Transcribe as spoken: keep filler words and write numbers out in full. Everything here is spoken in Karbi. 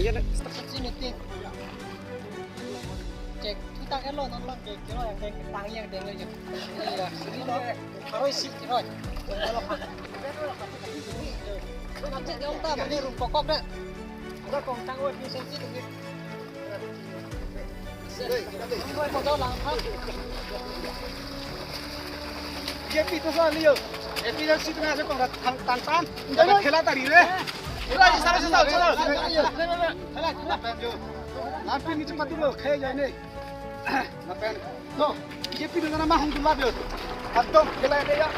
Sini ting. Cek, kita kan lo nonton cek, kiro yang cek, tangi yang dengar je. Iya, sini lo, harus isi kiro. Nanti dia unta, ini rum pokok deh. Udah kong tang, woi, efisiensi tuh. Woi, kau tahu lah, ha? Dia itu soal dia. Efisiensi tengah aja kong tang tang. Jangan khela tadi deh. Khela di sana, sana, sana. Khela, khela. Lapen ni cepat dulu, kayak ini. Lapen. No, B J P dengan nama hong dulu, Bill. Antum, khela ini ya.